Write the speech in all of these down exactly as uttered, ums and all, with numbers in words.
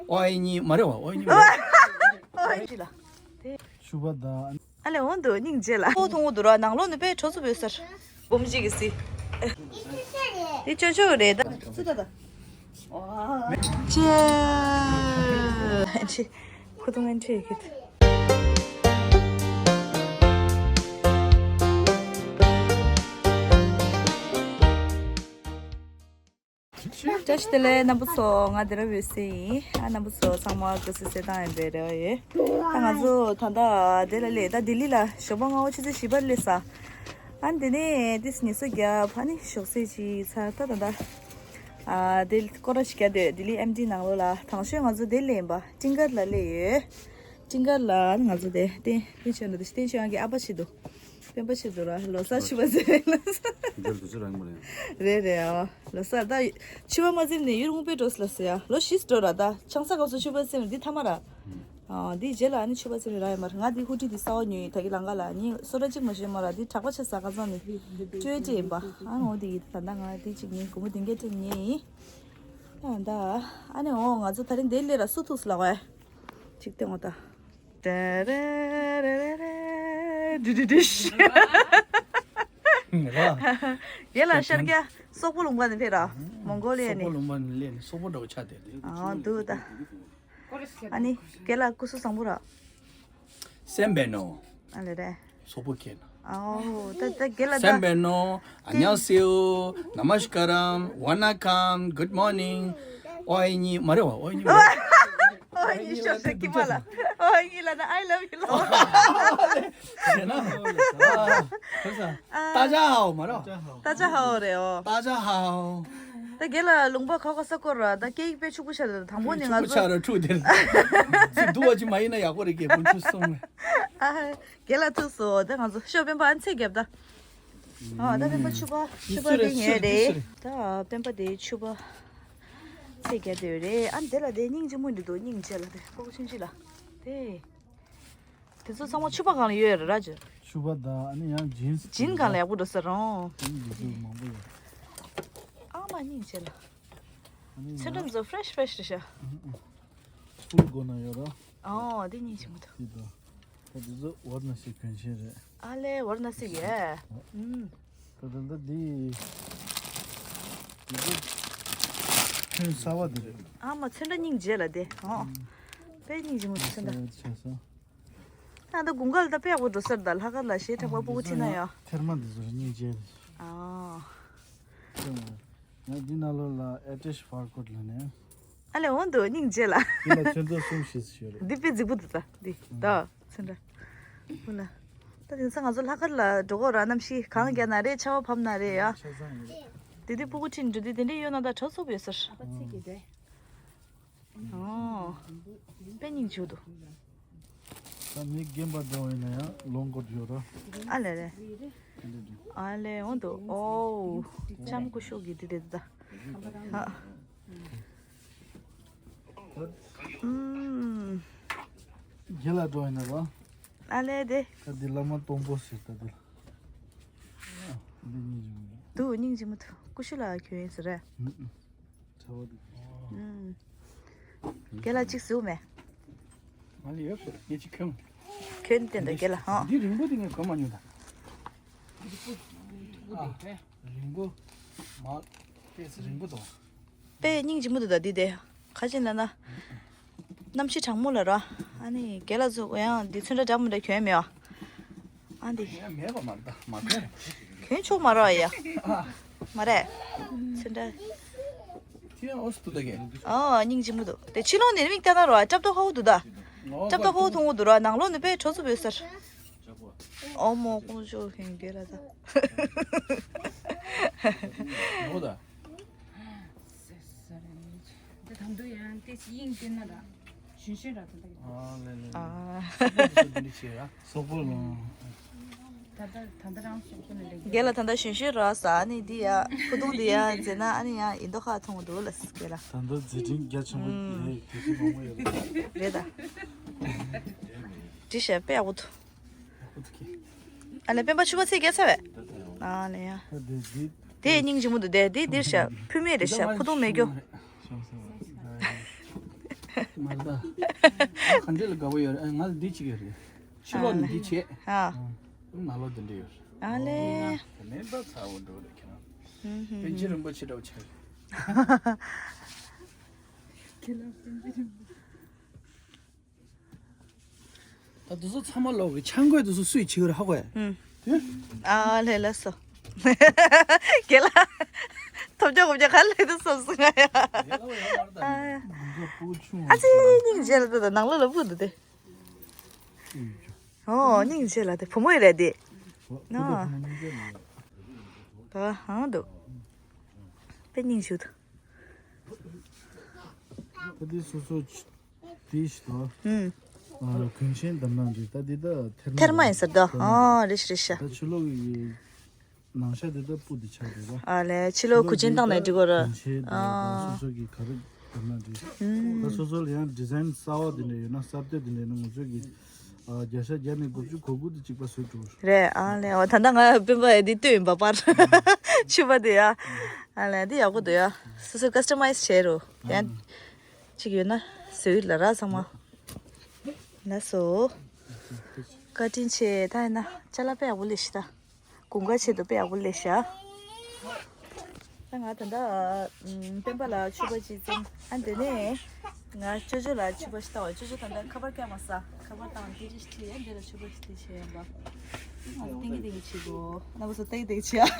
ཨོ་ཨེ་གཉིས་མ་རེད་བ། ཨོ་ཨེ་གཉིས་མ་རེད། ཨོ་ཨེ་གཉིས་ལ། ཤུ་བ་ད། ཨ་ལེ་འོང་འདུག་སྙིང་རྗེ་ལ། ཁོ་མཐོང་གོ་འདུག་ར། ནང་ལོགས་ནས་དཔེ་གྲོགས་ཚུགས་ཡོད་ས་རེད། སྦོམ་གཅིག་གི་སི། དེ་ཅོ་ཅོ་རེད་ད། སུ་ད་ད། ཅེ། ཁོ་ཐུང་ཨན་ཁྲེ་ཁེ། བཀྲ་ཤིས་བདེ་ལེགས་རྣམ་པ་ཚོ། ང་དེ་ར་བོད་སེ་ཡིན། ཨ་རྣམ་པ་ཚོ་ཚང་མ་སྐུ་གཟུགས་གསལ་ཐང་ཡིན་པའི་རེ་བ་ཡོད། ད་ང་ཚོ་ད་ལྟ་དེ་ལ་སླེབས། ད་ལྡི་ལི་ལ་ཞོགས་པ་སྔ་པོ་ཆུ་ཚོད་བཞི་པར་སླེབས་ས། ཨ་ནི་དེ་ནས་ཏིས་ཉལ་ས་རྒྱབ། ཨ་ནི་ཞོགས་ཟས་ཅིག་ཚར། ད་ད་ད་ཨ་དེ་སྐོར་ར་ཞིག་རྒྱབ་སྡོད། ལྡི་ལི་ཨེམ་ཌི་ནང་ལོགས་ལ། དང་ཤོས་ང་ཚོ་དེ་སླེབས་ཡིན་པ། སྤྲིན་དཀར་ལ་སླེབས་ཡོད། སྤྲིན་དཀར་ལ་ང་ཚོ་དེ་བསྟན་བསྟན་ཆོས་འདུག་བསྟན་ཆོས་ཨང་གི་ཨ་ཕ་ཆེ་འདུག་སྤེན་པ་ཆེ་འདུག་ར། ལོ་གསར་ཕྱུ་པ་ཟེར་ལ། འདིར་དུ་ཅི་རང་མ་རེད། རེད་རེད། ཨ་ལོ་གསར་ད་ཕྱུ་པ་མ་ཟིན་ནས་ཡུལ་ངུ་པའི་འགྲོ་སི་ལ་ཟེར་ཡ། ལོ་བཞི་འགྲོ་ར། ད་ཆང་ས་སྐབས་སུ་ཕྱུ་པ་ཟིན་འདི་ཐ་མ་ར། ཨ་འདི་རྗེས་ལ་ཨ་ནི་ཕྱུ་པ་ཟིན་ར་ཡ་མ་ར། ང་འདི་ཧུ་ཏི་འདི་གསར་པ་ཉོས་ཡིན། ད་གི་ལང་ཀ་ལ་ཉིན་སོ་ད་གཅིག་མ་ཞོན་མ་ར། འདི་གྲགས་པ་ཆེ་ས་ཁ་སང་ནས་སྤྲོད་སྤྲད་ཡིན་པ། ཨ་འོ་འདི་ཡིན། ད་ད་ང་འདི་གཅིག་ཉིན་སྒོར་མོ་བདུན་བརྒྱ་སྤྲད་ཉེ་ཡིན། ཨ་ད་ཨ་ནི་འོ་ང་ཚོ་ད་རིང་འདི་སླེབས་ར། སུ་ཐུག་སི་ལ་བས་ཅིག་སྟེང་འོ་ད། ཏེ་རེ་རེ་རེ་རེ། ཌི་ཌི་ཌི་ཤ། ར། ཡེ་ལ་ཤར་རྒྱ་སོག་པོ་ལུང་པ་ནས་ཕེབས་ར། མོང་གོ་ལི་ཡ་ནས། སོག་པོ་ལུང་པ་ནས་སླེབས་ནས་སོག་པོ་འདྲ་བོ་ཆགས་བསྡད་དེ། ཨ་འདུག་ད། ཨ་ནི་རྒན་ལགས་སྐུ་གཟུགས་བཟང་པོ་ར། སེམས་པའི་ནོ། ཨ་ལེ་རེད། སོག་པོ་ཁྱེད། ཨའོ་ད་ད་རྒན་ལགས་ད། སེམས་པའི་ནོ། ཨ་ཉང་སེ་ཨོ། ན་མ་སི་ཀ་རམ། ཝ་ན་ཀམ། གུཌ་མོར་ནིང་། ཨོ་ཨེ་གཉིས་མ་རེད་བ། ཨོ་ཨེ་གཉིས་མ་རེད། ཨོ་ཨེ་གཉིས་ཤོར་ཤོར་ཀི་མ་ལ། ཨོ་ཨེ་གཉིས་ལ་ན་I love you ལ། ཟེར་ན། ཨ། ཁ་ས། ད་ཅ་ཧའོ་མ་རེད། ད་ཅ་ཧའོ་རེད་ཨོ། ད་ཅ་ཧའོ། ད་རྒན་ལགས་ལུང་པ་ཁ་ཁ་ས་སྐོར་ར། ད་སྐད་ཡིག་དཔེ་ཕྱུག་པོ་ཤར། ད་དང་པོ་ནས་ང་ཚོ་ཕྱུག་པོ་ཤར་ར་འཁྲུག་དེར། ཚིག་འདུག་བ་ཅི་མ་ཡིན་ན་ཡག་པོ་རེད། རྒན་སྤུན་ཆུ་སོང་ནས། ཨ། རྒན་ལགས་ཐུག་སོང་། ད་ང་ཚོ་ཤོག་སྤེན་པ་ཨ་ཚེ་རྒྱབ་ད། ཨ་ད་སྤེན་པ་ཕྱུ་པ་ཕྱུ་པ་དེ་ངའི་རེད། ད་སྤེན་པ་དེ་ཕྱུ་པ་ཚེ་རྒྱབ་དེ་རེད། ཨ་དེ་ལ་དེ་སྙིང་རྗེ་མོ་འདི་འདུག་སྙིང་རྗེ་ལ་དེ་ཕྲུ་གུ་ཆུང་ཆུང་ལ་དེ། དེ་ཚོ་ཚང་མ་ཕྱུ་པ་སྒང་ལ་ཡོད་རེད་ར་ཇོ། ཕྱུ་པ་ད་ཨ་ནི་ཡང་ཇིན་སི་ཇིན་སྒང་ལ་ཡག་པོ་འགྲོ་ས་རང་། ཇིན་སི་འདི་ཚོ་མང་པོ་ཡོད། ཨ་མ་སྙིང་རྗེ་ལ། ཨ་ནི་ཚོན་ཁྲ་ཡང་འདི་ཚོ་ཕྲེཤ་ཕྲེཤ་རེད་ཤག་ཕུལ་སྒོ་ན་ཡོད་ར། ཨོ་དེ་སྙིང་རྗེ་མོ་འདུག་དེ་དང་། ད་དེ་ཚོ་ཝ་ར་ཎ་སི་གོན་ཆེན་རེད། ཨ་ལེ་ཝ་ར་ཎ་སི་གི། ཨུམ། ད་ད་ད་འདི། འདི་ཚོ་ཐོན་གསར་བ་དེ་རེད། ཨ་མ་ཚོན་ཁྲ་སྙིང་རྗེ་ལ་དེ། ཨོ། དཔེ་སྙིང་རྗེ་མོ་འདུག་ཚོན་ཁྲ། གསར་བ་དེ་ཆགས་སོང་། ད་ད་དགུན་ཁ་ལ་ད་དཔེ་ཡག་པོ་འགྲོ་ས་རེད། ད་ལྷག་དཀར་ལ་གཞས་འཁྲབ་པ་སྤུ་གུ་ཁྲིད་ན་ཡ། ཐེར་མ་འདི་ཚོ་རེད་སྙིང་རྗེ་རེད། ཨ། ཐེར་མ། ང་འདི་ནང་ལོགས་ལ་ཨེ་ཏྲེཤ་ཕར་ཀོཊ་ལ་ནས། ཨ་ལེ་འོང་འདུག་སྙིང་རྗེ་ལ། འདི་ལ་ཚོན་མདོག་གསུམ་བཞི་ཞིག་ཡོད་རེད། འདི་དཔེ་རྫིག་པོ་འདུག་ད་འདི་ད་ཚོན་ཁྲ། ཧུ་ལ། ད་དེང་སང་ང་ཚོ་ལྷག་དཀར་ལ་འགྲོ་གོ་ར། གནམ་གཤིས་གངས་རྒྱག་ན་རེད། ཆར་པ་བབས་ན་རེད་ཡ། ཆ་ཚང་ཡོད་རེད། དེ་དུས་སྤུ་གུ་ཁྲིད་འགྲོ་དུས་དེ་འདྲས་ཡོད་ན་ད་གྲོགས་ཚོགས་ཡོད་ས་རེད། ཨ་ཕ་ཚིག་གི་རེད། ཨོ། དཔེ་སྙིང་རྗེ་འདུག་ད་མི་རྒན་པ་འདྲ་བོ་ཡིན་ན་ཡང་ལོངས་སྐོར་ཡོད་ར། ཨ་ལེ་ལེ། དེ་འདྲ་འདྲ། ཨ་ལེ་འོང་འདུག་ཨོ། ལྕམ་སྐུ་ཞབས་ཀྱི་དེ་དེ་ད། ཧ། ད་ཨུམ། རྒན་ལགས་འགྲོ་ཡིན་ན་ར། ཨ་ལེ་དེ། ད་འདི་བླ་མ་སྟོང་པོ་ཟེར་ད་འདི་ལ། འདི་སྙིང་རྗེ་མོ་རེད། འདུག་སྙིང་རྗེ་མོ་འདུག་སྐུ་ཞབས་ལགས་གྱོན་ཡིན་ཟེར་རེད། ཨུམ་ཨུམ། ཚ་བ་འདུག་ཨུམ། རྒན་ལགས་གཅིག་བཟོས་མེད། ང་ལ་ཡོད་ཟེར་ངས་གཅིག་གྱོན། གྱོན་དེ་འདྲ་རྒན་ལགས་ཧང་། འདི་རིང་པོ་དེ་ངས་གོན་མ་མྱོང་ད། ཨ། རིང་པོ། མ། དཔེ་ཚེ་རིང་པོ་འདུག་དཔེ་སྙིང་རྗེ་མོ་འདུག་ད་འདི་དེ། ཁ་ཅིག་ལ་ན། གནམ་གཤིས་གྲང་མོ་ལ་ར། ཨ་ནི་རྒན་ལགས་ཚོ་ཡང་འདི་ཚོན་ཁྲ་འདྲ་མི་འདྲ་གྱོན་མེད་བ། ཨ་འདི། ཡང་མེད་པ་མ་རེད་ད་མ་གྱོན་རེད། གྱོན་ཆོག་མ་རེད་ཡ། ཨ། མ་རེད། ཚོན་ཁྲ། དེ་ཡང་ཨོ་སི་ཏུ་ད་གས། ཨོ་སྙིང་རྗེ་མོ་འདུག་དེ་ཕྱི་ལོགས་ནས་མིག་བལྟས་ན་ར་སྐྲ་མདོག་ཧ་གོ་འདུག་ད། སྐྲ་མདོག་ཧ་གོ་མཐོང་གོ་འདུག་ར། ནང་ལོགས་ནས་དཔེ་གྲོགས་ཚོ་བོད་སར། ཨོ་མོ་ཀོང་ཇོ་ཧེང་གེ་ར་ད། ཨོ་ད། ཟེར་ཟེར་རེད། འདི་དམ་དུ་ཡང་ཏེ་ཡིན་ཏེ་ན་ར། ཞུན་ཞུན་ར་ད་ད། ཨ་ལེ་ལེ། ཨ། སོག་པོ་ལ། ད་ད་ད་ད་རང་སོག་པོ་ནས་རེད། རྒན་ལགས་ད་ད་ཞུན་ཞུན་ར་ཟ་ནི་འདི་ཡ་ཁུ་རྡུང་འདི་ཡ་མཛེས་ན་ཨ་ནི་ཡ་ཡིན་མདོག་ཁ་མཐོང་འདུག་ལ་རྒན་ལགས། ད་ད་མཛེས་དྲིན་རྒྱ་ཆེན་པོ་རེད། དེ་དུས་མང་པོ་ཡོད་རེད། རེད་ད། འདི་ཞེ་དཔེ་ཡག་པོ་འདུག་ཨ་ལེ་སྤེན་པ་ཕྱུ་པ་ཚེས་བརྒྱད་ཚར་བས། ཨ་ལེ་ཡ། དེ་སྙིང་རྗེ་མོ་འདུག་དེ་དེ་འདིར་ཤ་ཕུ་མེད་རེད་ཤ་ཁུ་རྡུང་མེད་རྒྱུ། མ་རེད་ད། ང་ག་འདྲ་ལ་དགའ་པོ་ཡོད་རེད། ཨ། ང་ལ་འདི་གཅིག་ཡོད་རེད། ཕྱི་ལོགས་ནས་འདི་བྱས། ཨ། ཨ། ནང་ལོགས་འདི་འདྲ་ཡོད་རེད། ཨ་ལེ། དེ་ནས་ད་ཚ་བོ་འགྲོ་རེད་ཁྱེད་རང་། ཧུམ་ཧུམ་པཎ་ཆེན་རིན་པོ་ཆེ་འདྲ་བོ་ཆགས་རེད། ཁྱེད་ལ་པཎ་ཆེན་རིན་པོ་ཆེ། ད་དུ་སུ་ཚང་མ་ལོག་གི་ཆང་གོས་དུ་སུ་སུས་བྱེད་ར་ཧ་གོ་ཡ། ཨ་ལེ་ལ་སོ། གེ་ལ། ཐོབ་རྒྱག་གོ་རྒྱག་ག་ལེ་དུ་སོ་སུ་ང་ཡ། ཨ་ཙི་སྙིང་རྗེ་ལ་དུ་ད་ནང་ལོ་ལ་བུ་དུ་དེ། ཨོ་སྙིང་རྗེ་ལ་དེ་བུ་མོ་ཡི་རེད་དེ། ནོ། ད་ཧང་དུ། པེ་སྙིང་ཞུ་དུ། ད་དེ་སོ་སོ། དེ་ཞིག་དང་། ཨུམ། ཨ། གོན་ཆེན་དམ་ནང་འདི་ད་འདི་ད་ཐེར་མ་ཐེར་མ་ཡིན་ཟེར་དོ། ཨ། རེད་ཤག་རེད་ཤག་ད་ཕྱི་ལོགས་ཀྱི་ནང་ཤ་འདི་ད་སྤུ་འདི་ཆགས་འདུག་ག་ཨ་ལེ། ཕྱི་ལོགས་གོས་ཆེན་བཏང་ནས་འགྲིག་གོ་ར། གོན་ཆེན་དང་ཨ། སོ་སོ་གི་ག་རེ་དམ་ནང་འདི། ཨུམ། ད་སོ་སོ་ལ་ཡང་ཌི་ཟའིན་གསར་བ་འདི་འདྲ་ཡོད་ན་གསར་གཏོད་འདི་འདྲ་ཡོད་ན་ང་ཚོ་གི་ཨ། བརྒྱ་ཆ་བརྒྱ་ནས་དགུ་བཅུ་གོ་དགུ་དེ་གཅིག་པ་བཟོས་འགྲོ། རེད། ཨ་ལེ། འོ་ད་ལྟ་ང་སྤེན་པ་ཡ་འདི་ལྟོས་ཡིན་པ་པར། ཕྱུ་པ་དེ་ཡ། ཨ་ལེ་འདི་ཡག་པོ་འདུག་ཡ། སོ་སོས་ཀ་སི་ཊ་མའི་ཛི་བྱས་རོ། ཡང་གཅིག་ཡོད་ན་བཟོས་ལ་ར་ཚང་མ། ལགས་སོ། བཀའ་དྲིན་ཆེ། ད་ཡིན་ན་ཅ་ལག་དཔེ་ཡག་པོ་ལས་ཤི་ད། དགུན་ཁ་ཆེད་དུ་དཔེ་ཡག་པོ་ལས་ཤག་ད་ང་ད་ལྟ་སྤེན་པ་ལ་ཕྱུ་པ་གཅིག་བཙེམ། ཨ་འདི་ནས་ང་ཅོ་ཅོ་ལ་ཕྱུ་པ་ཞིག་བཏང་བ། ཅོ་ཅོ་ད་ལྟ་ཁ་པར་རྒྱག་མ་ས། ཁ་པར་བཏང་དེ་ཅི་ཞིག་ཁྲིད་ཡ། འདི་ལ་ཕྱུ་པ་ཞིག་དེ་བྱས་ཡ་འབའ། ཨ་ཏིང་གི་ཏིང་གི་བྱེད་གོ། ན་བུ་སོ་ཏིང་གི་ཏིང་གི་བྱེད་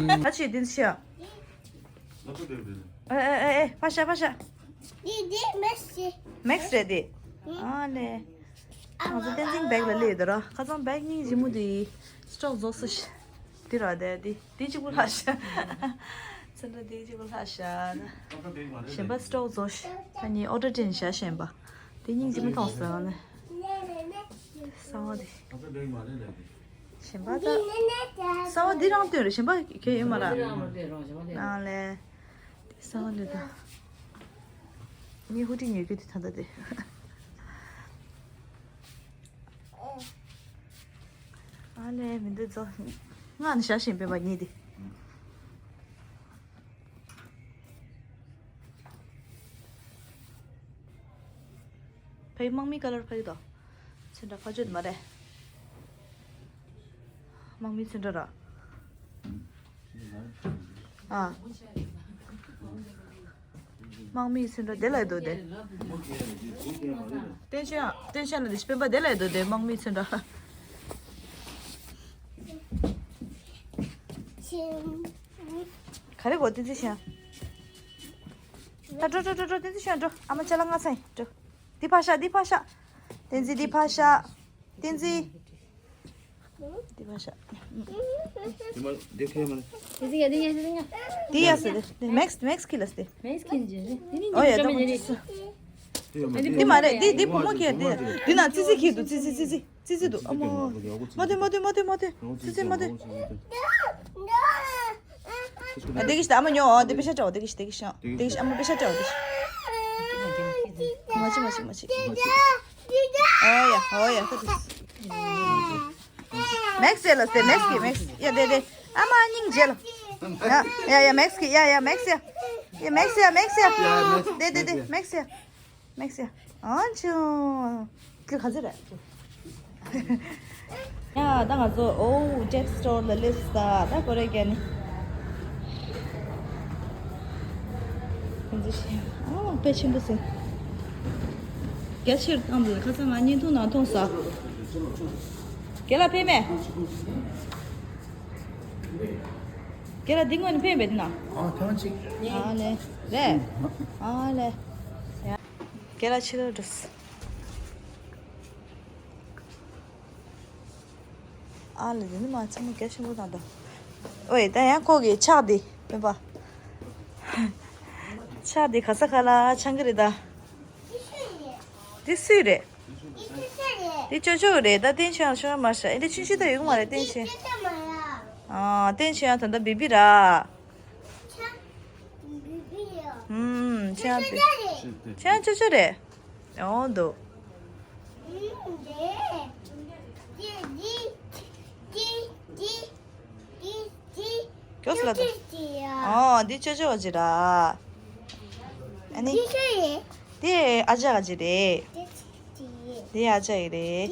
ཡ། ཨ་ཆེ་འདི་ཚོ་བྱེད་ཡ། ཨེ་ཨེ་ཨེ་ཨེ་ཕ་ཤ་ཕ་ཤ། འདི་འདི་མེག་སི་རེད། མེག་སི་རེད་འདི། ཨ་ལེ། ང་ཚོ་བསྟན་འཛིན་བེག་ལ་སླེབས་ཡོད་ར། ཁ་སང་བེག་སྙིང་རྗེ་མོ་དེ་སི་ཊོག་རྫོགས་སོ་ཤི། དེ་ར་དེ་དེ་དེ་གཅིག་པུ་ལྷག་ཤག་ཚེ་འདྲ་དེ་གཅིག་པུ་ལྷག་ཤག་གཞན་པ་སི་ཊོག་རྫོགས་ཤག་ད་ནི་ཨོ་ཌར་དྲན་བྱ། གཞན་པ་དེ་སྙིང་རྗེ་མོ་མཐོང་སོང་ནས། གསང་བ་དེ། གཞན་པ་ད། གསང་བ་འདི་རང་སྟོན་རེད། གཞན་པ་གལ་ཡོད་མ་རེད། ཨ་ལེ། དེ་གསང་བ་ལས་ད། ངའི་ཧུ་ཏི་ཉོས་རྒྱུ་དེ་ད་ལྟ་དེ། ཨ་ལེ་མི་འདུག་ཚོ། ང་ནི་ཞག་བཞིན་པའི་མ་ཉེས་དེ། ཕའི་དམག་མིའི་ཀ་ལར་ཕའི་དོ། ཚོན་ཁྲ་ཕ་ཆོད་མ་རེད། དམག་མིའི་ཚོན་ཁྲ་ར། ཨ། དམག་མིའི་ཚོན་ཁྲ་དེ་ལ་ཡོད་དོ་དེ། བསྟན་ཆོས་ཡང་བསྟན་ཆོས་ལ་དེ་སྤེན་པ་དེ་ལ་ཡོད་དོ་དེ་དམག་མིའི་ཚོན་ཁྲ། ག་རེ་གོ་བསྟན་འཛིན་ཤང་། ད་འགྲོ་འགྲོ་འགྲོ་འགྲོ་བསྟན་འཛིན་ཤང་འགྲོ། ཨ་མ་ཅ་ལག་སྔ་ཚང་ཡིན་འགྲོ། འདི་ཕར་བཞག་འདི་ཕར་བཞག་བསྟན་འཛིན་འདི་ཕར་བཞག་བསྟན་འཛིན། འདི་ཕར་བཞག་དེ་མ་དེ་ཁས་མ་རེད། དེ་ཟིག་ཡ་དེ་ཡ་དེ་ཡ། དེ་ཡ་ཟེར་དེ་མེག་སི་མེག་སི་ཁི་ལ་ཟེར། མེག་སི་ཁི་ཟེར་དེ་ནི་ཨོ་ཡ་ཉམས་ཆ་མེད་དེ་མ་རེད། དེ་མ་རེད། དེ་དེ་བུ་མོ་ཁྱེར་དེ་དེ་ན་ཙི་ཙི་ཁྱེར་འདུག་ཙི་ཙི་ཙི་ཙི་ཙི་ཙི་འདུག་ཨ་མ། མ་དེ་མ་དེ་མ་དེ་མ་དེ་ཙི་ཙི་མ་དེ། ཨ་དེ་གིས་ཨ་མ་ཉོ། ཨ་དེ་པེ་ཤ་སྤྲད། དེ་གིས་དེ་གིས་ཨ་མ་པེ་ཤ་སྤྲད། དེ་གིས་མ་ཅི་མ་ཅི་མ་ཅི། ཨོ་ཡ་ཨོ་ཡ། མེག་སི་ལ་ཟེར། མེག་སི་གི་མེག་སི། ཡ་དེ་དེ་ཨ་མ་སྙིང་རྗེ་ལ། ཡ་ཡ་མེག་སི་གི་ཡ་ཡ་མེག་སི་ཡ། ཡ་མེག་སི་ཡ་མེག་སི་ཡ། དེ་དེ་དེ་མེག་སི་ཡ། མེག་སི་ཡ། ཨང་ཆུ། ཁྱོད་ག་ཚོད་རེད། ཡ་ད་ང་ཚོ་ཨོ་ཇེཊ་སི་ཊོར་ལ་སླེབས་ས། ད་ཀོ་རེ་རྒྱ་ནི། ཁོང་ཚོ་ཤེས། ཨོ་དཔེ་ཆེན་པོ་ཟིན། རྒྱ་ཆེར་བཏང་འདུག་ཁ་སང་ང་བརྙན་ཐུང་ནང་མཐོང་ས། རྒན་ལགས་ཕེབས་མེད། རྒན་ལགས་འདི་སྔོན་ནས་ཕེབས་མེད་དེ་ན། ཨ་ཐེངས་གཅིག་ཨ་ལེ། རེད། ཨ་ལེ། རྒན་ལགས་ཕྱི་ལོགས་འགྲོ། ཨ་ལེ་འདི་ནི་མ་ཚང་མ་རྒྱ་ཆེན་པོ་དང་འདྲ། ཨོའི་ད་ཡང་ཁོ་གི་ཕྱག་འདི་སྤེན་པ། ཕྱག་འདི་ག་ས་ག་ལ་འཆང་གི་རེད་ད། འདི་སུའི་རེད། འདི་ཅོ་ཅོ་རེད། ད་བསྟན་ཆོས་ཡང་ཤོར་མ་ཤ། ཨེ་འདི་ཆུང་ཆུང་ད་ཡོད་མ་རེད་བསྟན་ཆོས། ཨ་བསྟན་ཆོས་ཡང་ད་ད་བི་བི་ར། ཧུམ་ཆ་ཡང་ཅོ་ཅོ་རེད། ཨོ་འདུག་ཀྱོས་ལ་ད། ཨོ་འདི་ཅོ་ཅོ་བ་ཅི་ར། ཨ་ནི། དེ་ཨ་ཅག་གི་རེད། དེ་ཨ་ཅག་གི་རེད།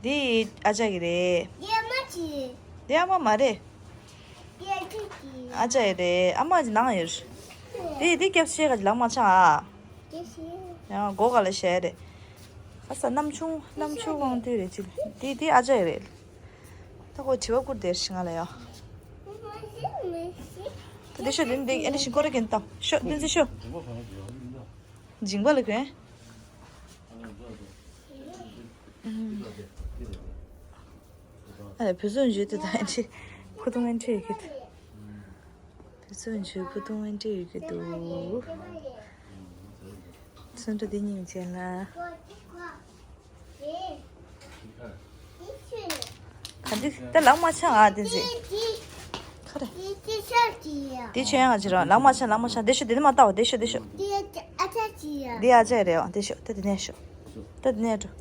དེ་ཨ་ཅག་གི་རེད། དེ་ཨ་མ་གི་རེད། དེ་ཨ་མ་མ་རེད། ཨ་ཅག་གི་རེད། ཨ་མ་གི་ནང་ཡོད། དེ་དེ་སྐྱབས་ཤེས་ག་ལག་མ་ཆག་ཨ། ཡང་སྒོ་ག་ལ་བཞག་རེད། ཨ་ས་གནམ་ཆུང་གནམ་ཆུང་དབང་དུས་རེད་ཅིག་དེ་དེ་ཨ་ཅག་གི་རེད། ད་ཁོ་དྲི་བ་བསྐུར་བསྡད་ཤི་ང་ལ་ཡ། ད་དེ་ཤོ་དེ་འདི་ཨེ་འདྲ་ཞིག་ཀོ་རེ་གན་ཏང་ཤོ་དེ་འཛི་ཤོ། འཇིང་པ་ལ་གན། ཨ་བུ་སུ་འཇུ་དེ་ད་ཨེ་འདྲ་ཁུ་ཐུང་ཨེ་འདྲ་ཡི་གེ་དེ། བུ་སུ་འཇུ་ཁུ་ཐུང་ཨེ་འདྲ་ཡི་གེ་འདུག་ཚོན་ཁྲ་འདི་སྙིང་རྗེ་ལ། ག་འདི་ད་ལག་མ་ཆག་ཨ་དེ་ཟེ། ཁ་རེ། དེ་ཆོས་ཡང་ཅི་རང་ལག་མ་ཆག་ལག་མ་ཆག་དེ་ཤོ་དེ་ནི་མ་ལྟ་བ་དེ་ཤོ་དེ་ཤོ། དེ་ཨ་ཅག་རེད་ཨ་དེ་ཤོ་ད་དེ་ནས་ཤོ། ད་དེ་ནས་འགྲོ།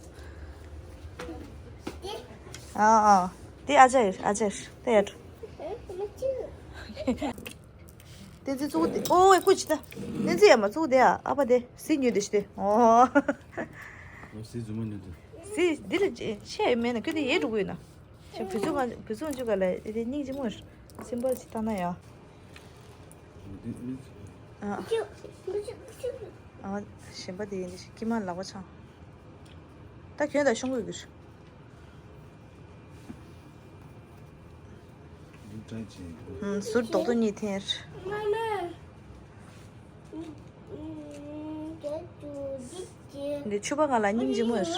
ཨ་ཨ་དེ་ཨ་ཅག་ཨ་ཅག་ད་ཡ་འགྲོ། བསྟན་འཛིན་གཙོ་བོ་དེ་ཨོ་ཨེ་ཀུ་ཅི་ད། བསྟན་འཛིན་ཡ་མ་གཙོ་བོ་དེ་ཡ་ཨ་ཕ་དེ་སི་ཉོས་དེ་ཤི་དེ་ཨོ། ཨོ་སི་རྫུན་མ་ཉོས་དེ། སི་འདི་ལ་ཆེ་མེད་ན་ཁྱོད་དེ་ཡེ་འགྲོ་གི་ཡོད་ན། ཆེ་བུ་ཚོ་ག་བུ་ཚོ་འཇུ་ག་ལ་ཨེ་དེ་སྙིང་རྗེ་མོ་སིམ་པལ་ཅི་ད་ན་ཡ། འདི་འདི། ཨ་ཨ་གཞན་པ་དེ་ཡིན་དེ་ཤི་ཀི་མ་ལག་པ་འཆང་། ད་ཁྱོད་ད་ཤོང་གི་གི་ཧུམ། ཟུར་རྡོག་རྡོག་གཉིས་འཐེན། འདི་ཕྱུ་པ་ང་ལ་སྙིང་རྗེ་མོ་ཡོད།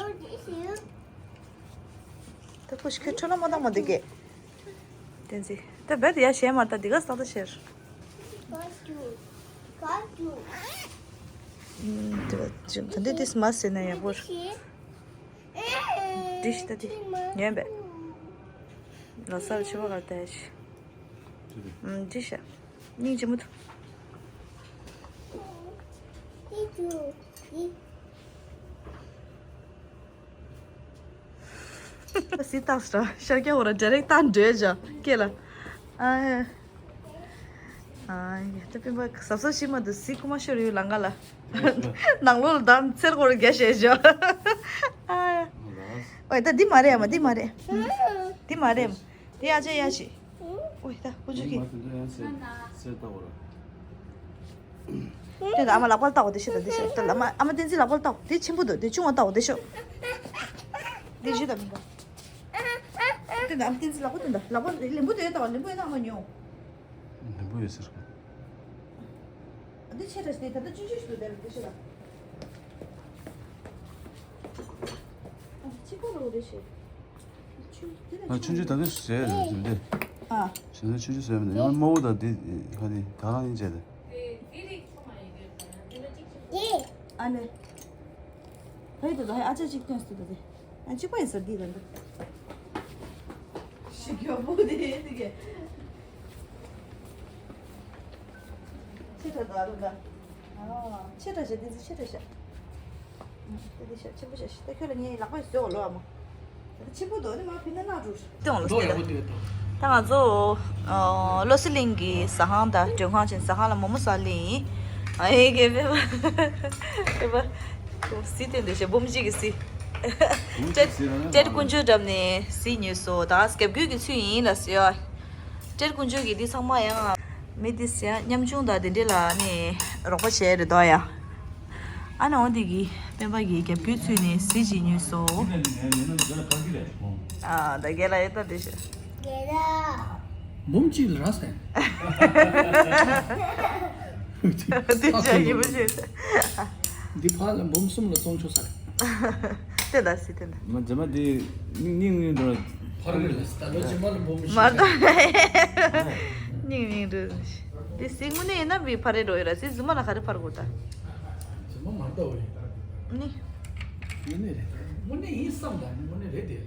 ད་ཁོ་ཞིག་ཁྱོད་ཁྲོ་ལ་མ་བཏང་མ་འདི་གས། བསྟན་འཛིན། ད་བེད་ཡ་བྱས་མ་ད་འདི་ག་ས་ད་བྱས། ད་འདི་ཏིས་མ་ཟེར་ན་ཡག་པོ་རེད། འདྲི་ཤི་ད་དེ། ཉན་པས། ལོ་སར་ཆེ་བ་གར་ལྟ་ཤི། འདྲི་ཤ། སྙིང་རྗེ་མོ་ཐུ། སི་ཏག་སི་ཤར་སྐྱ་འོ་ར་ཌི་རེག་ཏང་འདྲེ་ཇ་ཀེ་ལ། ཨ་ཡ། ཨ་ཡ་ད་པིན་པ་ཟབ་ཟབ་ཤི་མ་འདུག་སི་ཀུ་མ་ཤོར་ཡོད་ལང་ག་ལ། ནང་ལོགས་ལ་དམ་ཚེར་སྐོར་རྒྱ་བཤད་ཞོ། ཨོའི་ད་འདི་མ་རེད་ཨ་མ་འདི་མ་རེད། འདི་མ་རེད་ཨ་མ། འདི་ཨ་ཅག་ཡ་ཞིག་ཨོའི་ད་ཀུ་ཅུ་གི། དེ་ད་ཨ་མ་ལག་པ་ལ་བལྟ་འོ་དེ་ཤོད་ད་དེ་ཤོད་ད་ཨ་མ་ཨ་མ་བསྟན་འཛིན་ལག་པ་ལ་བལྟ་འོ་དེ་ཆེན་པོ་འདུག་དེ་ཆུང་བ་བལྟ་འོ་དེ་ཤོད། དེ་ཤོད་ད་མི་འདུག་དེ་ད་ཨ་མ་བསྟན་འཛིན་ལག་པ་དེ་འདུག་ལག་པ་ལེན་པོ་དེ་ད་ལེན་པོ་ཡོད་ད་ཨ་མ་ཉོ། ལེན་པོ་ཡོད་ཟེར་གི། འདི་ཆེ་དྲགས་ཏེ་ད་ལྟ་ཆུང་ཆུང་ཞིག་ཏུ་བསྡད་པའི་སྐད་ཆ་ལ། ཨ་གཅིག་པོ་རོ་རེ་ཞེས། ཆུང་དེ་ལ་ང་ཆུང་ཆུང་ད་ལྟ་ཞིག་ཟས་རེད་འདི་འདི། ཨ། ཞེ་ན་ཆུང་ཆུང་ཟས་མི་འདུག་ཡང་དམར་པོ་དང་འདི་ཧ་འདི་ད་རང་ཡིན་བྱས་ཏེ། ཨ་ནེ། ཧའི་དེ་ལ་ཧའི་ཨ་ཅག་གཅིག་སྟོན་སྲིད་དེ། ཨ་གཅིག་པ་ཡིན་ཟེར་འདི་ལ་འདི། ཤི་གྱོ་པོ་དེ་དེ་གས། ཆེ་ད་ད་རུ་ད། ཨ་ཆེ་ད་ཞེ་དེ་ཚི་ཆེ་ད་ཤ། དེ་དེ་ཤ་ཆེན་པོ་ཤ་ཤ་ད་ཁྱོད་ལ་ངའི་ལག་པ་ཟོས་ལོ་ཨ་མ། ད་ཆེན་པོ་དོ་ནི་མ་ཕི་ན་ན་རུ། ཏོང་ལོ་སྟེ་ད། ད་ང་ཚོ་ཨ་བློ་གསལ་གླིང་གི་ཟ་ཁང་དང་མགྲོན་ཁང་ཆེན་ཟ་ཁང་ལ་མོག་མོག་ཟ་ལེ་ཡིན། ཨ་ཡེ་གེ་བེ་བ་བེ་བ་སི་ཏེ་འདི་ཤེ་འབུམ་གཅིག་གི་སི། ཏྲེད་ཀུན་ཇུ་འགྲམ་ནས་སི་ཉོས་སོ། ད་སྐྱབས་རྒྱུད་ཀྱི་ཚུལ་ཡིན་ལ་སི་ཡ། ཏྲེད་ཀུན་ཇུ་གི་འདི་ཚང་མ་ཡང་མི་འདི་སི་ཡ་ཉམ་ཆུང་དང་དེ་འདྲ་ལ་ནི་རོགས་པ་བྱས་རེད་དོ་ཡ། ཨ་ནི་འོ་འདི་གི་སྤེན་པ་གི་རྒྱབ་སྐྱོར་ཚུལ་ནས་གཟི་བརྗིད་ཉོས་སོ། ཨ་ད་རྒན་ལགས་ཡོད་ད་འདི་ཤོད། རྒན་ལགས། འབུམ་གཅིག་ལ་རག་སོང་། འདི་ཅག་ཡིན་པ་ཤོད། འདི་ཕར་ལ་འབུམ་གསུམ་ལ་བཙོང་ཆོག་ས་རེད། དེ་ད་སི་དེ་ད། མ་རྗེས་མ་འདི་སྙིང་སྙིང་སྙིང་འགྲོ། ཕར་རེད་ལ་ད་ལོ་རྗེས་མ་ལ་འབུམ་ཤོད། མ་ད། སྙིང་སྙིང་འགྲོ། དེ་སྲིང་མོ་ནས་ཡིན་ན་བི་ཕ་རེ་འགྲོ་ཡོད་ར་སྲིད་རྫུན་མ་ལ་ག་རེ་ཕར་དགོས་ད། རྫུན་མ་མ་ལྟ་བུ་རེད། ནི། དངོས་གནས་རེད། དངོས་གནས་ཡིན་བསམ་ད་ནི་དངོས་གནས་རེད་དེ།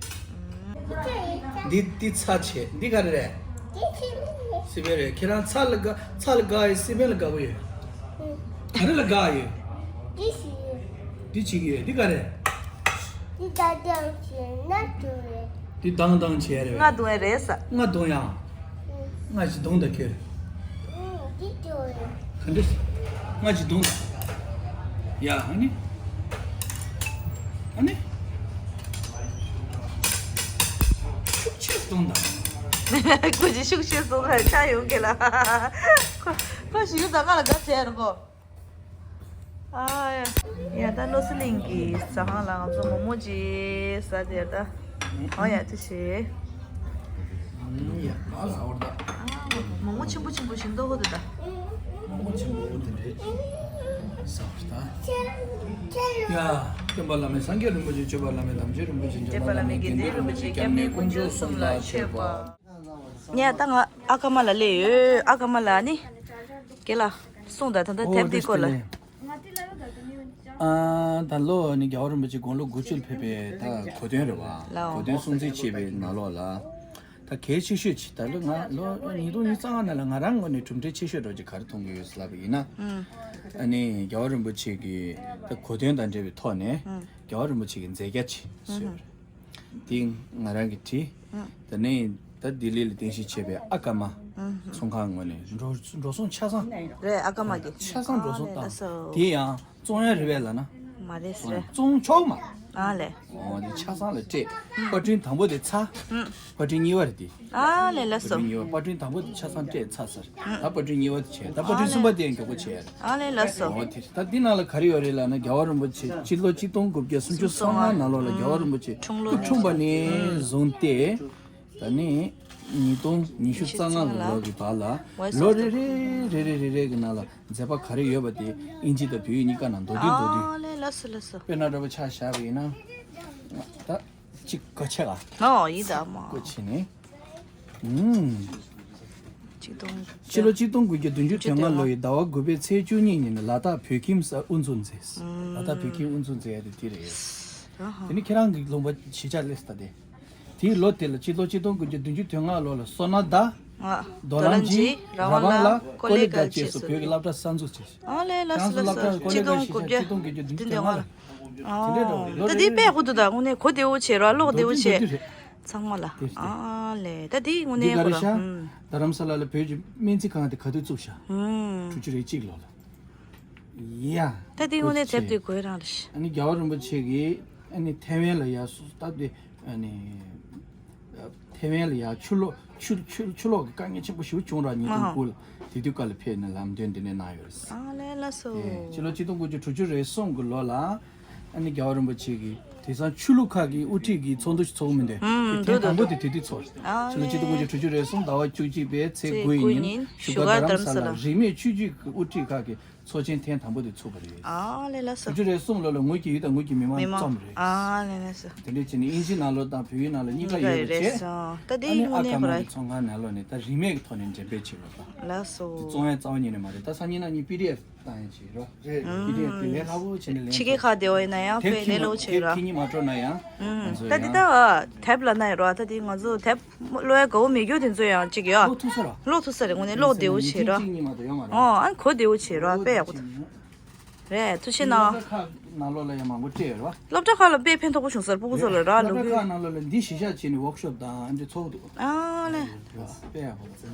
འདི་འདི་ཚྭ་ཆེ་འདི་ག་རེ་རེད། སི་པན་རེད། ཁྱེད་རང་ཚྭ་ལ་དགའ་ཚྭ་ལ་དགའ་ཡོད་སི་པན་ལ་དགའ་པོ་ཡོད། ག་རེ་ལ་དགའ་ཡོད། འདི་བྱེད་ཀྱི་ཡོད་འདི་ག་རེད། འདི་ད་ལྟ་བྱས་ན་དུང་རེད། འདི་དང་དང་བྱས་རེད། ང་དུང་ཡ་རེད་ས། ང་དུང་ཡ། ང་ཞིག་དུང་ད་ཁྱོད། འདི་དུང་རེད། ག་འདྲ། ང་ཞིག་དུང་། ཡ་ཨ་ནི། ཨ་ནི། ཤུགས་ཆེ་གཏོང་དང་། ཁོ་ཅི་ཤུགས་ཆེ་གཏོང་དང་ཆ་ཡོང་གི་ལ། ཁོ་ཁོ་ཞིག་ད་ང་ལ་དགའ་བྱས་ར་ཁོ། ཨ་ཡ། ཡ་ད་བློ་གསལ་གླིང་གི་ཟ་ཁང་ལ་ང་ཚོ་མོག་མོག་ཅིག་ཟ་དེར་ད། ཨོ་ཡ་ཐུགས་རྗེ་ཆེ། ཡ་ག་ལ་འོར་ད། མོག་མོག་ཆེན་པོ་ཆེན་པོ་ཞིག་འདུག་ཧོ་དེ་ད། མོག་མོག་ཆེན་པོ་དེ་རེད། ཟ་བར་ད། ཡ། སྟོན་པ་བླ་མེད་སངས་རྒྱས་རིན་པོ་ཆེ། སྤྱོད་པ་བླ་མེད་དམ་ཆོས་རིན་པོ་ཆེ། འབྱོན་པ་བླ་མེད་དགེ་འདུན་རིན་པོ་ཆེ། སྐྱབས་གནས་དཀོན་མཆོག་གསུམ་ལ་མཆོད་པ། ཉལ་ད་ང་ཨ་ཀ་མ་ལ་སླེབས་ཡོད། ཨ་ཀ་མ་ལ་ནི། དགེ་ལ། གསུངས་དང་ད་ལྟ་ཨོ་དེབ་འདི་སྐོར་ལ། ཨ་ད་ལོ་ནི་རྒྱལ་བ་རིན་པོ་ཆེ་དགུང་ལོ་དགུ་བཅུ་ལ་ཕེབས་པའི་ད་གོ་སྟོན་རེད་བ། ལའོ། གོ་སྟོན་སྲུང་བརྩི་བྱས་པའི་ནང་ལོགས་ལ། ད་གལ་ཆེ་ཤོས་ཅིག་ད་ལོ་ང་ལོ་ཉིས་སྟོང་ཉི་ཤུ་རྩ་ལྔ་ནང་ལ་ང་རང་ངོས་ནས་གྲུབ་འབྲས་ཆེ་ཤོས་འདྲ་ཅིག་ག་རེ་མཐོང་གི་ཡོད་ཟེར་ལབ་པ་ཡིན་ན། ཨ་ནི་རྒྱལ་བ་རིན་པོ་ཆེ་གི་ད་གོ་སྟོན་དང་འབྲེལ་བའི་ཐོག་ནས་རྒྱལ་བ་རིན་པོ་ཆེ་གི་མཛད་རྒྱ་ཆེ་ཤོས་རེད། དེ་ང་རང་གིས་བྲིས། ཨང་། དེ་ནས་ད་ལྡི་ལི་ལ་རྟེན་གཞི་བྱས་པའི་ཨ་ཀ་མ་ཨང་། ཚོང་ཁང་ངོས་ནས་འགྲོ་འགྲོ་སོང་ཆ་ཚང་། རེད་ཨ་ཀ་མ་གི། ཆ་ཚང་འགྲོ་སོང་ཨ་ལས་བཏང་། ལགས་སོ། དེ་ཡང་བཙོང་ཡ་རེད་པས་ལབ་ན། མ་རེད་བཙོང་ཟེར། བཙོང་ཆོག་མ་རེད། ཨ་ལས། འོ་དེ་ཆ་ཚང་ལ་སྤྲད། ཨང་། པར་སྐྲུན་དང་པོ་དེ་ཚར། ཨང་། པར་སྐྲུན་གཉིས་པ་རེད་དེ། ཨ་ལས་ལགས་སོ། པར་སྐྲུན་གཉིས་པ་པར་སྐྲུན་དང་པོ་དེ་ཆ་ཚང་སྤྲད་ཚར་ཚར། ཨང་། ད་པར་སྐྲུན་གཉིས་པ་དེ་བྱས། ད་པར་སྐྲུན་གསུམ་པ་དེ་ཡང་མགྱོགས་པོ་བྱས། ཨ་ལས་ལགས་སོ། འོ་དེ་ད་འདི་ནང་ལ་ག་རེ་ཡོད་རེད་ལབ་ན། རྒྱལ་བ་རིན་པོ་ཆེ་སྤྱི་ལོ་གཅིག་སྟོང་དགུ་བརྒྱ་སུམ་ཅུ་སོ་ལྔ་ནང་ལོགས་ལ་རྒྱལ་བ་རིན་པོ་ཆེ་འཁྲུངས་ལོ་སྐུ་འཁྲུངས་པ་ནས་བཟུང་སྟེ། ད་ནི་ཉིས་སྟོང་ཉི་ཤུ་རྩ་ལྔ་ལོ་གི་བར་ལ་ལོ་རེ་རེ་རེ་རེ་རེ་རེ་གི་ནང་ལ་མཛད་པ་ག་རེ་ཡོད་པ་དེ་ཨིན་ཇི་དང་བོད་ཡིག་གཉིས་ཀ་ནང་མདོར་བསྡུས་མདོར་བསྡུས། ཨ་ལས་ལགས་སོ་ལགས་སོ། དཔེར་ན་འདྲ་པོ་ཆ་བཞག་པ་ཡིན་ན། ད་གཅིག་གོ་ཆེ་ལ། ཨོ་ཡིན་ད་མ། གོ་ཆེ་ནི། ཨུམ། གཅིག་སྟོང་། ཕྱི་ལོ་གཅིག་སྟོང་དགུ་བརྒྱ་བདུན་ཅུ་དོན་ལྔ་ལོ་ཡི་ཟླ་བ་དགུ་པའི་ཚེས་བཅུ་གཉིས་ཉིན་ལ་དྭགས་བོད་ཁྱིམ་ས་དབུ་འཛུགས་མཛད། ལ་དྭགས་བོད་ཁྱིམ་དབུ་འཛུགས་མཛད་ཡ་དེ་དེ་རེད། ཨ་ཧ། དེ་ནི་ཁྱེད་རང་གི་ལུང་པ་གཞིས་ཆགས་སླེབས་ས་དེ། དེའི་ལོ་དེ་ལ་ཕྱི་ལོ་གཅིག་སྟོང་དགུ་བརྒྱ་བདུན་ཅུ་དོན་ལྔ་ལོ་ལ་སོ་ན་ད། ཨ། རྡོ་ལམ་གྱི་ར་བང་ལ་ཀོ་ལེ་གྷལ་བཅས་སུ་བོད་ཀྱི་སློབ་གྲྭ་གསར་འཛུགས་བྱས། ཨ་ལས་ལགས་སོ་ལགས་སོ། གཅིག་སྟོང་དགུ་བརྒྱ་བདུན་ཅུ་དོན་ལྔ་ལ། ཨོ། ད་དེ་དཔེ་ཡག་པོ་འདུག་ད་དངོས་གནས་གོ་བདེ་བོ་བྱས་ར། ཀློག་བདེ་བོ་བྱས། ཚང་མ་ལ། ཨ་ལས་ད་དེ་དངོས་གནས་གོ་ར། རྡ་རམ་ས་ལ་ལ་བོད་ཀྱི་སྨན་རྩིས་ཁང་དེ་ག་དུས་བཙུགས་ཤག་དྲུག་ཅུ་རེ་གཅིག་ལོ་ལ། ཡ། ད་དེ་དངོས་གནས་དེབ་དེ་གོ་རང་རེད། ཨ་ནི་རྒྱལ་བ་རིན་པོ་ཆེ་གིས་ཨ་ནི་ཐའེ་ཝན་ལ་ཡར་སོ་ད་དེ་ཨ་ནི། ཐའེ་ཝན་ལ་ཡར་ཆུ་ལོག་ཆུ་ཆུ་ཆུ་ལོག་གི་དཀའ་ངལ་ཆེན་པོ་ཞེ་པོ་བྱུང་ར། ཉིས་སྟོང་དགུ་ལ་དེ་དུས་སྐབས་ལ་ཕེབས་ནས་ལམ་སྟོན་དེ་ནས་གནང་ཡོད་རེད། ཨ་ལས་ལགས་སོ། ཕྱི་ལོ་གཅིག་སྟོང་དགུ་བརྒྱ་དྲུག་ཅུ་རེ་གསུམ་གི་ལོ་ལ་ཨ་ནི་རྒྱལ་བ་རིན་པོ་ཆེ་གིས་དེང་སང་ཆོས་ལུགས་ཁག་གི་དབུ་ཁྲིད་ཀྱི་ཚོགས་འདུ་ཞིག་ཚོགས་མི་འདུག་ཨུམ་དེ་ཐེངས་དང་པོ་དེ་དེ་དུས་ཚོགས། ཨ་ཕྱི་ལོ་གཅིག་སྟོང་དགུ་བརྒྱ་དྲུག་ཅུ་རེ་གསུམ་ཟླ་བ་བཅུ་གཅིག་པའི་ཚེས་དགུ་ཡི་ཉིན་བཞུགས་སྒར་རྡ་རམ་ས་ལ་རིས་མེད་ཆོས་བརྒྱུད་ཀྱི་དབུ་ཁྲིད་ཁག་གི་ཚོགས་ཆེན་ཐེངས་དང་པོ་དེ་ཚུགས་པ་རེད། ཨ་ལས་ལགས་སོ། དྲུག་ཅུ་རེ་གསུམ་ལོ་ལ་ངོས་ཀྱི་ཡུལ་དང་ངོས་ཀྱི་མི་མང་མི་མང་རྩོམ་རེད། ཨ་ལས་ལགས་སོ། དེ་འདྲས་བྱས་ནས་ཨིན་ཇི་ནང་ལོགས་དང་བོད་ཡིག་ནང་ལ་གཉིས་ཀ་ཡོད་པ་བྱས། ད་ཨ་དེ་ནི་དངོས་ཨ་གནས་ཁོ་ཀ་མ་རང་གི་ཚོང་ཁང་ནང་ལོགས་ནས་ད་རིན་མེད་ཀྱི་ཐོག་ནས་འགྲེམས་སྤེལ་བྱེད་དགོས་པ། ལགས་སོ། དེ་བཙོང་ཡ་རྩ་བ་ཉིད་ནས་མ་རེད། ད་སང་ཉིན་གནངས་ཉིན་པི་ཌི་ཨེཕ་བཏང་ཡ་བྱེད་རོགས། རེད། པི་ཌི་ཨེཕ་དེ་ལས་སླ་པོ་བྱས་ནས་ལེན་ཕྱི་རྒྱལ་ཁག་བསྡད་པ་ཡིན་ན་ཡང་དེབ་དཔེ་ལས་སླ་པོ་བྱེད་རོགས། ཁྱེད་གཉིས་མ་སྤྲོ་ན་ཡང་ང་ཚོ་ད་འདི་ཡང་ད་དེབ་ལབ་ན་ཡང་རོགས། ད་དེ་ང་ཚོ་དེབ་ཀློག་ཡ་དགའ་བོ་མེད་རྒྱུ་དེ་ཚོ་ཡང་གཅིག་ཡོད། ཀློག་ཐུབ་ས་ར། ཀློག་ཐུབ་ས་རེད། དངོས་གནས་ཀློག་བདེ་བོ་བྱེད་ར། ཡིན་གཅིག་གཉིས་མ་གཏོགས་ཡོད་མ་རེད། ཨོ་ཨ་གོ་བདེ་བོ་བྱེད་ར། དཔེ་ཡག་པོ་འདུག་རེད། ཐུགས་རྗེ་གནང་། སློབ་གྲྭ་ཁག་ནང་ལོགས་ལ་ཡང་མང་པོ་སྤྲད་ཡོད་རེད་བ། སློབ་གྲྭ་ཁག་ལ་དཔེ་ཕན་ཐོགས་པོ་བྱུང་ས་རེད། སྤུ་གུ་ཚོ་ལ་ར་སློབ་ལོ་གྲྭ་རྒྱུས། ཁག་ནང་ལོགས་ལ་འདི་གཞི་བཞག་བྱས་ནས་ཝོག་ཤོབ་དང་འདི་ཚོགས་འདུག་ཨ་ལས། དཔེ་ཡག་པོ་འདུག་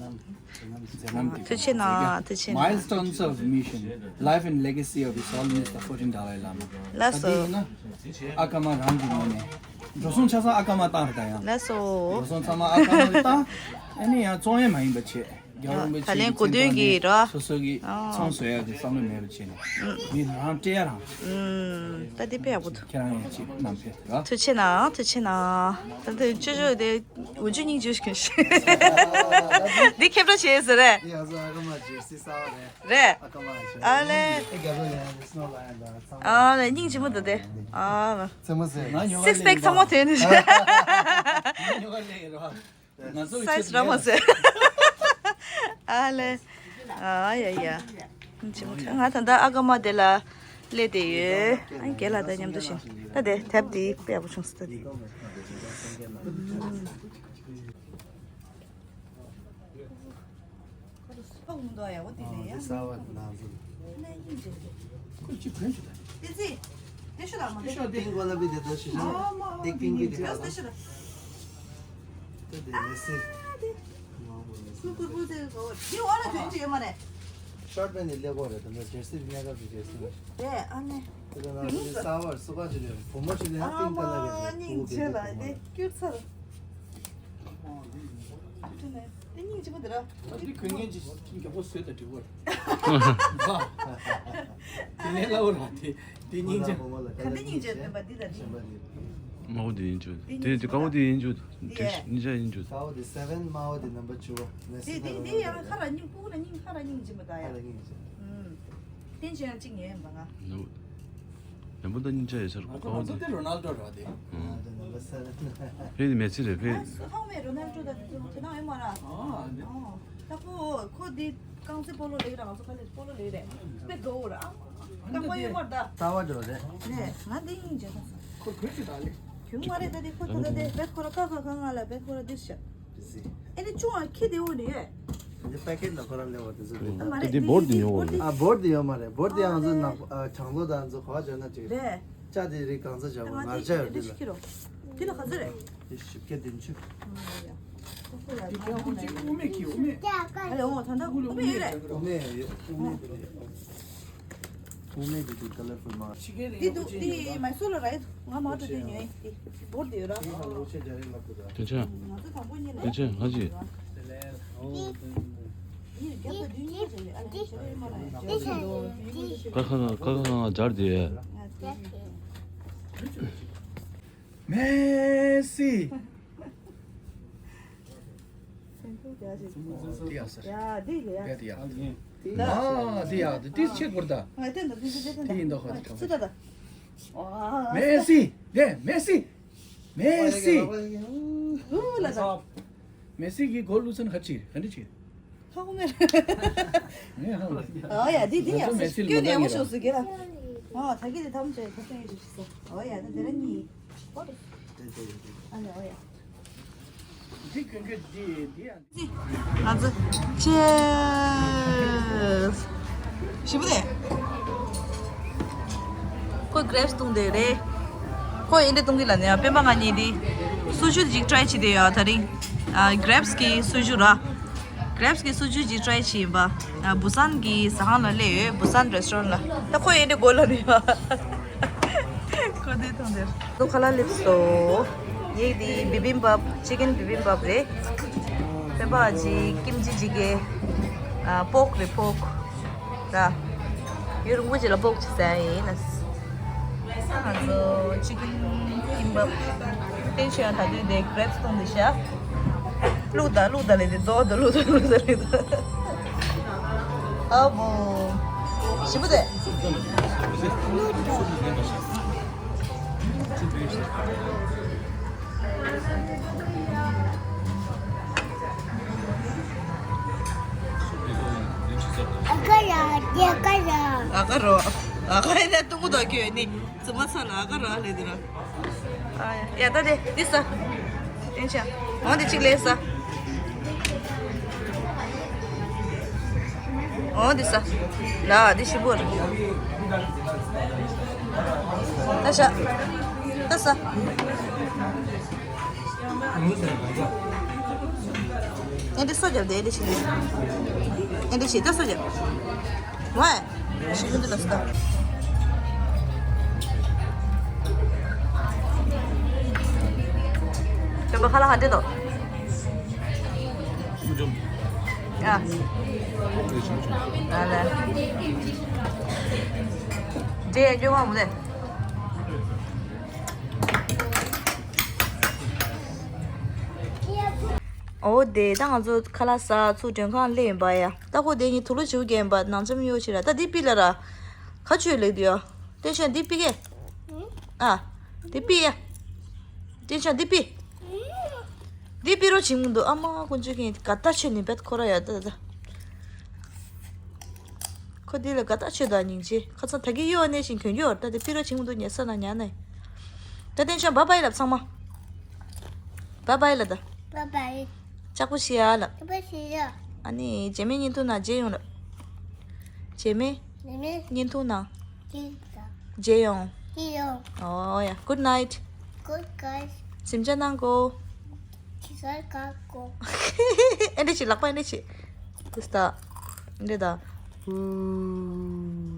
མཛད་རྣམ་འདི། ཐུགས་རྗེ་གནང་། ཐུགས་རྗེ་གནང་། Milestones of Mission, Life and Legacy of His Holiness the fourteenth Dalai Lama. ལགས་སོ། ད་འདི་ཡིན་ན་ཨ་ཀ་མ་རང་གི་ངོས་ནས་འགྲོ་སོང་ཆ་ཚང་ཨ་ཀ་མ་བཏང་རེད། ད་ཡང་ལགས་སོ། འགྲོ་སོང་ཚང་མ་ཨ་ཀ་མ་བཏང་། ཨ་ནི་ཡང་བཙོང་ཡས་མ་ཡིན་པ་བྱས། རྒྱལ་བ་རིན་པོ་ད་ཆེ་ལན་གྱི་གོ་མཚན་སྟོན་ཐོག་གི་ནས་ར། སོ་སོ་གི་ཨ་ཚོང་བཟོ་ཡག་གི་བསམ་བློ་མེད་པ་བྱས་ནས་མི་རང་སྤྲད་ཡ་རང་། ཨུམ། ད་འདི་དཔེ་ཡག་པོ་འདུག་ཁྱེད་རང་ཡང་ཅིག་གནང་ཕེབས་ར། ཐུགས་རྗེ་གནང་། ཐུགས་རྗེ་གནང་། ད་འདི་ཅོ་ཅོ་དེ་འུ་ཅུ་སྙིང་རྗེ་ཞིག་འདི་ཁྱབ་བསྒྲགས་བྱས་ཟེར་རེད། ཡ་ཟ་ཨ་ཀ་མ་ཅིག་སི་ས་བ་རེད། རེད། ཨ་ཀ་མ་ཅིག་ཨ་ལས། ཨེ་རྒྱ་བོད་ཡང་རེད། སྣོ་ལ་ཡང་ད་ཚང་མ། ཨ་ལས་སྙིང་རྗེ་མོ་འདུག་དེ། ཨ། ཚེ་མོ་ཟེར། སིགས་པེག་ཚང་མ་ཐོན་ནས། ང་ཚོ་སའི་ཛི་རག་མ་སོང་། ཨ་ལས། ཨ་ཡ་ཡ། ང་ད་ལྟ་ཨ་ཀ་མ་དེ་ལ་སླེབས་བསྡད་ཡོད། ཨ་རྒན་ལགས་དང་མཉམ་དུ་ཕྱིན། ད་དེ་དེབ་དེ་དཔེ་ཡག་པོ་བྱུང་སོང་ད་དེ། ཕོག་མི་འདུག་ཡ། འོ་དེ་ནས་ཡང་ཟ་བ་དེ་ནང་ཚོ། ཁོ་ཅི་གོན་ཅི་ད། དེ་ཚེ། དེ་ཤོད་ལ་མ་དེ་ཤོད་དེ། ཏིང་གོ་ལ་བི་དེ་ད་ཤི་ཤ། ཏིག་ཏིང་བི་དེ་ག་ལ། དེ་ཤོད་ལ། དེ་དེ་ནས་སི། མང་པོ་ནས་སི། ཀུ་ཀུ་ཀུ་དེ་གོ། དེ་འོ་ལ་དོན་ཅི་ཡོད་མ་རེད། ཤོར་པན་ནི་ལེགས་པོ་རེད། དེ་འདྲ་ཇར་སི་གནས་སྐབས་ཀྱི་ཇར་སི་རེད། དེ་ཨ་ནི། དེ་ལ་ང་ཚོ་གསར་པར་སུ་ག་ཅིག་རེད། བུ་མོ་ཅིག་ལ་ཡང་ཨ་ཏིང་ཀ་ལ་མ་རེད། སྙིང་རྗེ་ལ་དེ་སྐྱུར་ཚར། དེ་སྙིང་རྗེ་པོ་དེ་ར། ཨ་དེ་གོན་མཁན་ཅིག་མགྱོགས་པོ་བཟོས་དང་འགྲིག་པ་རེད། དེ་ནས་ལབ་ར་དེ་དེ་སྙིང་རྗེ། ག་འདྲ་སྙིང་རྗེ་ལྡན་པ་འདི་དང་འདི། དམར་པོ་དེ་ཡིན་རྒྱུ། དེ་དེ་དཀར་པོ་དེ་ཡིན་རྒྱུ། དེ་གཉིས་ཆ་ཡིན་རྒྱུ། དཀར་པོ་དེ་སེ་བན། དམར་པོ་དེ་ནམ་བར་བཅུ་པ། དེ་དེ་དེ་ཡང་ཁ་ར་སྙིང་། ཕྲུ་གུ་ལ་སྙིང་ཁ་ར་སྙིང་རྗེ་མོ་ད་ཡ། ཁ་ར་སྙིང་རྗེ། ཨུམ། བསྟན་ཆེན་ཡང་གཅིག་ཉན་ཡིན་པ་ང་། ནོ། ནམ་བར་ད་སྙིང་རྗེ་ཡོད་ས་རེད། ང་ཚོ་ང་ཚོ་དེ་རོ་ནལ་ཌོ་ར་དེ། ཨུམ། ཕེ་དེ་མེ་སི་རེད་ཕེ། ཨ་སུ་ཧང་མེ་རོ་ནལ་ཌོ་ད་དེ་ཚོ་དེ་ན་ཡོད་མ་ར། ཨ་ནི། ཨོ། ད་ཁོ་ཁོ་འདི་རྐང་རྩེད་སྤོ་ལོ་ལེགས་ར། ང་ཚོ་ག་ལེ་སྤོ་ལོ་ལེགས་རེད། དཔེ་དགའ་བོ་ར། ཨ་རྐང་པ་གཡོན་མར་ད། ལྟ་བ་འགྲོ་རེད། རེད། ང་འདི་སྙིང་རྗེ་ད་ས། ཁོ་གོས་ཅི་ད་ལེ། གྱོན་མ་རེད་ད་དེ། ཁོ་ད་ད་དེ་བེད་ཁོ་ར་ཀ་ཁ་ཁ་ང་ལ་བེད་ཁོ་ར་འདིར་ཤ། ཨེ་ནི་ཅུང་ཨ་ཁྱི་དེ་འོ་ནི་ཡོད། འདི་པེ་ཀེཊ་ལ་ཁོ་རང་ལེ་བ་དེ་ཚོ་རེད། ཨ་མ་རེད། དེ་དེ་འདི་བོར་དེ་ཉོ་འོ་ནི། ཨ་བོར་དེ་ཡོད་མ་རེད། བོར་དེ་ཡང་ང་ཚོ་ནག་ཨ་གྲང་ལོ་དང་ཚོ་ག་བ་བྱོས་ན་ཅིག་རེད། ལྕགས་དེ་རིགས་གང་ཚ་བྱ་བ་ང་ལྕགས་ཡོད་འདི་ལ། འདི་ལ་ག་ཚོད་རེད། དེ་བཞི་བརྒྱ་བདུན་ཅུ། དེ་ཀྱང་དབུ་ཅིག་དབུ་མེད་ཀྱི་དབུ་མེད། ཨ་ལེ་འོ་ད་ད་དབུ་མེད་ཡོད་རེད། དབུ་མེད་ཡོད། དབུ་མེད་དེ་དབུ་མེད་དེ་དེ་ཀ་ལར་ཕུལ་མ། འདི་འདུག་འདི་མ་སོ་ལ་རེད། ང་མ་འགྲོ་དུས་ཉོས་འདི་བོར་དེ་ཡོད་ར། ང་ཚོ་དང་པོ་ཉིད་ལ། དེ་ཆ། ང་ཚོ་དང་པོ་ཉིད་ལ། དེ་ཆ་ང་ཅི། ཡིན་རྒྱབ་ལ་བདུན་ཉིད་རེད་ཨ་ལེ་ཞེ་རེད་མ་རེད། ཀ་ཁ་ཀ་ཁ་ང་སྦྱར་དེ། མེ་སི། དེ་ཡག་ས་རེད། དེ་ཡག་ས་རེད། དེ་ཡག་དེ་ཡག་དེ་ཡིན་ད་ཧ་དེ་ཆེ་གོར་ད། དེ་ཡིན་ད་ཧ་དེ་ག་མེ་སི། དེ་མེ་སི། མེ་སི། མེ་སི་གི་གོ་ལུ་ཚན་ག་ཅི་ག་འདྲ་ཅི། ཧ་གོ་མེད། ཨོ་ཡ་དེ་དེ་ཡག་ས་རེད། སྐྱོན་ནས་ཡག་པོ་ཤོག་ཟེར་གི་ལ། ཨོ་ད་གི་དེ་ཐམས་ཅད་ཐོབ་ཐང་ཡོད་ཅིག་ཟེར། ཨོ་ཡ་ད་དེ་ར་གཉིས། ཨ་ལེ་ཨོ་ཡ། འདི་གྱོན་གྱོན་འདི་འདི་ཡང་། ང་ཚོ་ཅེས་ཞིབ་པོ་རེད། ཁོ་གྷི་རེབ་སི་བཏུང་དེ་རེད། ཁོ་ཡིན་འདྲ་བཏུང་གི་ལ་ནས་སྤེན་པ་ང་གཉིས་འདི་སུ་ཞུ་ཅིག་ཊི་རའི་བྱེད་དེ་ཡོད་ད་རིང་། ཨ་གྷི་རེབ་སི་གི་སུ་ཞུ་ར། གྷི་རེབ་སི་གི་སུ་ཞུ་ཅིག་ཊི་རའི་བྱེད་ཡིན་པ། ཨ་བུ་སན་གི་ཟ་ཁང་ལ་སླེབས་ཡོད། བུ་སན་རེ་སི་ཊོ་རན་ལ། ད་ཁོ་ཡིན་འདྲ་གོ་ལ་ནས་ཡོད། ཁོ་དེ་མཐོང་དེར། ཁ་ལག་སླེབས་སོ། ངས་དེ་བི་བིམ་བབ། ཅི་ཀན་བི་བིམ་བབ་རེད། སྤེན་པ་ཅིག་ཀིམ་ཅི་ཅིག་གི། ཨ་པོག་རེད་པོག་ར། ཡུན་རིང་པོ་ཅིག་ལ་པོག་ཅིག་ཟ་ཡིན་ལ། ང་ཚོ་ཅི་ཀན་ཀིམ་བབ། བསྟན་ཆོས་ཡང་ད་དུས་དེ་གྷི་རེབ་སི་བཏུང་དེ་ཤ། བླུགས་ད་བླུགས་ད་ལེ་དེ་རྫོགས་ད་བླུགས་ད་བླུགས་ད་ལེ་ད། ཨ་བོ། ཞིམ་པོ་དེ། ཨ་ཀ་ར། ཨ་ཀ་ར། ཨ་ཀ་རོ། ཨ་ཀ་ཡིན་ན་ཏུ་མུ་དོ་ཁྱོད་ནི་ཙི་མ་ཚ་ལ་ཨ་ཀ་རོ་ཨ་ལེ་དེ་ར། ཨ་ཡ་ད་དེ་འདི་ས། བསྟན་ཆ། འོ་འདི་གཅིག་ལས་ས། འོ་འདི་ས། ལ་འདི་ཞིམ་པོ་རེད། ད་ཤ། ད་ས། ཨེ་འདི་སོ་རྒྱབ་དེ་ཨེ་འདི་ཞིག་ཨེ་འདི་ཞིག་ད་སོ་རྒྱབ། ཝའི། ཞིག་འདི་ལ་སོ་ད། ཁྱོད་པ་ཁ་ལག་ག་འདྲ་འདུག་ཨ། ཨ་ལེ། འདྲེ་ཡ་སྐྱོ་མ་མོ་ལེ། འོ་དེ་ད་ང་ཚོ་ཁ་ལག་ཟ་ཚུར་མགྲོན་ཁང་སླེབས་ཡིན་པ་ཡ། ད་ཁོ་དེ་གཉིས་དུག་ལོག་བྱེད་མཁན་པ་ནང་འཇམ་གཡོ་ཆེ་ར། ད་འདི་པི་ལ་ར། ཁ་ཆུ་ལེགས་འདུག་ཡ། བསྟན་ཆོས་འདི་པི་ཀེ། ཨ། འདི་པི་ཡ། བསྟན་ཆོས་འདི་པི། འདི་པི་རོ་བྱིང་མི་འདུག་ཨ་མ་དཀོན་མཆོག་གིས་ག་ད་ཆོས་ནི་བེད་ཁོ་ར་ཡ་ད་ད། ཁོ་འདི་ལ་དགའ་ཐག་ཆོད་དང་སྙིང་རྗེ། ཁ་སང་ད་གི་གཡོ་ནས་ཤིང་གྱོན་གྱོ་ད་དེ་པི་རོ་ཆིང་མོ་འདུག་ཉལ་ས་ན་ཉལ་ནས། ད་བསྟན་ཆོས་བཱའི་བཱའི་ལབ་ཚང་མ། བཱའི་བཱའི་ལབ་ད། བཱའི་བཱའི། ལྕགས་པོ་ཤི་ཡ་ལབ། ལྕགས་པོ་ཤི་ཡ། ཨ་ནི་རྗེས་མའི་བརྙན་ཐུང་ནང་མཇལ་ཡོང་ལབ། རྗེས་མའི་རྗེས་མའི་བརྙན་ཐུང་ནང་མཇལ་ཡོང་། མཇལ་ཡོང་། ཨོ་ཡ། Good night། Good night། གཟིམ་འཇག་གནང་གོ། ཨེ་འདྲ་བྱེད། ལག་པ་ཨེ་འདྲ་བྱེད། ཏུ་སྟ། ཨེ་འདྲ་ད། ཨུམ།